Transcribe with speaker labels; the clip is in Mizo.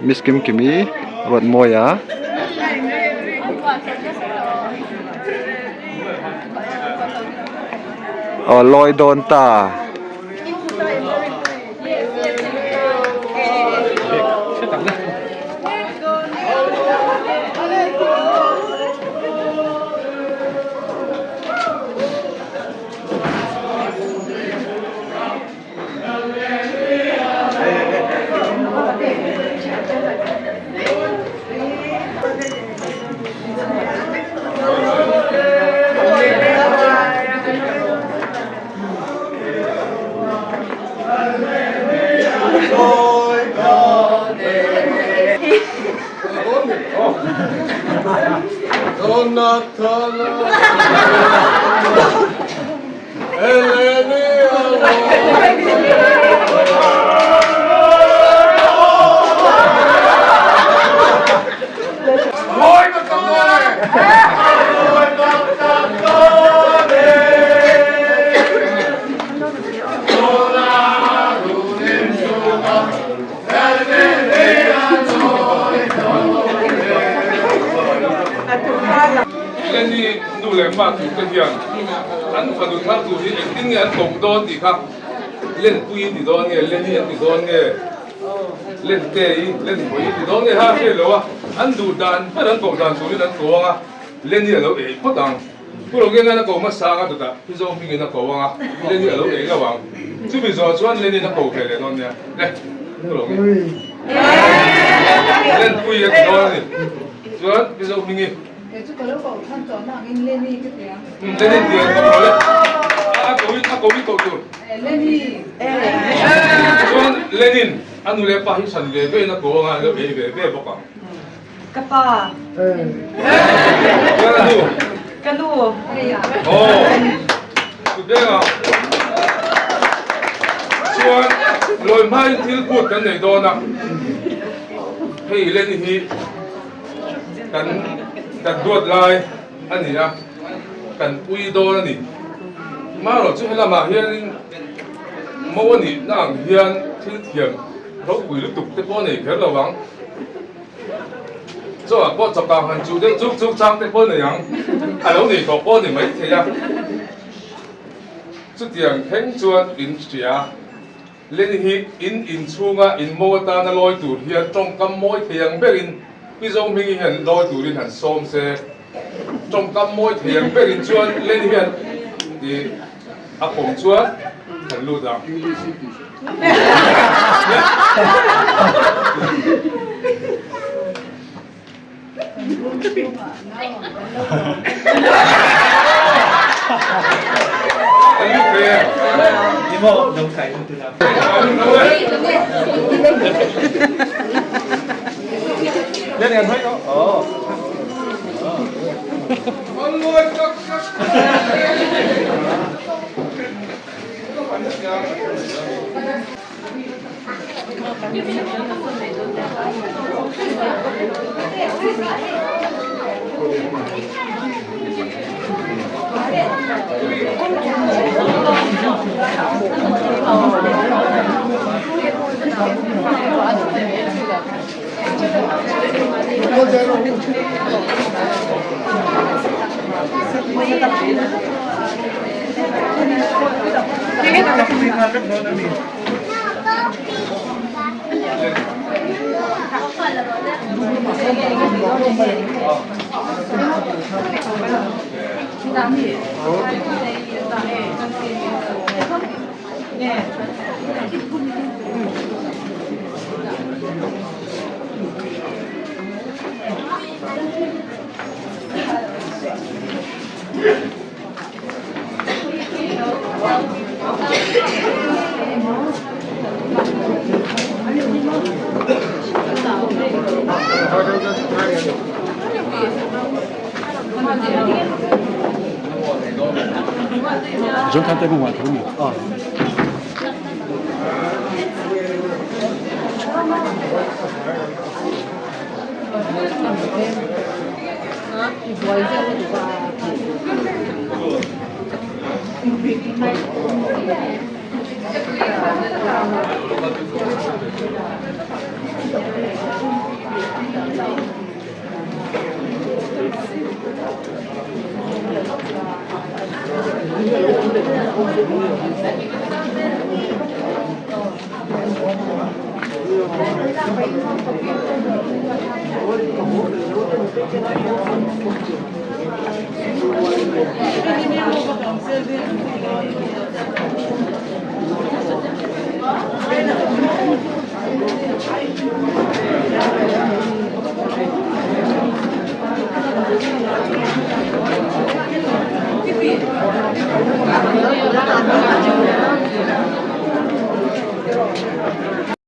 Speaker 1: Miss Kimkimi Ruatmawia. Aw lawi dawn ta.
Speaker 2: Lenny nu leh pa tur te hian an fanu thar tur hi engtin nge an koh dawn tih kha Lenpui ti dawn nge Lenny an ti dawn nge Lentei Lenpui ti dawn nge ha hriat lo a an duh dan ber an koh dan turin an ko ang a Lenny a lo ei phawt ang. Pu Rogenga'n a ko hmasa ang a dawtah Pi Zo hmingin a ko ang a, Lenny a lo ei lo ang. Chumi zawh chuan Lenny-in a ko ve leh dawn nia. Le, Pu Rogen. Lenpui a ti dawn a ni. Chuan Pi Zo hmingi.
Speaker 3: Kei chu ka lo koh than tawh na angin Lenny ka ti ang.
Speaker 2: Lenny ti ang ka hmu le. A ko in a ko in koh tur.
Speaker 3: Lenny.
Speaker 2: Chuan Lenin a nu leh pa hi hran ve ve in a ko ang a, an lo ei ve ve bawk ang.
Speaker 4: Ka pa.
Speaker 2: Ka nu.
Speaker 4: Ka nu.
Speaker 2: Oh. Tudenga. Chuan lawi hmain thil phut kan nei dawn a. Hei len hi kan kan duat lai a ni a. Kan pui dawn a ni. Marawh chu helamah hianin mo a nih na ang hian thil thiam ropui lutuk te pawh a nei kher lo ang. Chawah pawh chawkang han chuh deuh chuk chuk chang te pawh nei ang, a lo nei tawh pawh a ni maithei a. Chutiang thleng chuan in hria, Lenny hi in inchhunga in mo atana lawi tur hian tawngkam mawi thei ang berin Pi Zohmingi hian lawi turin han sawm se, tawngkam mawi thei ang berin chuan Lenny hian ti a pawm chuan kan lut ang. Kan lut thei em?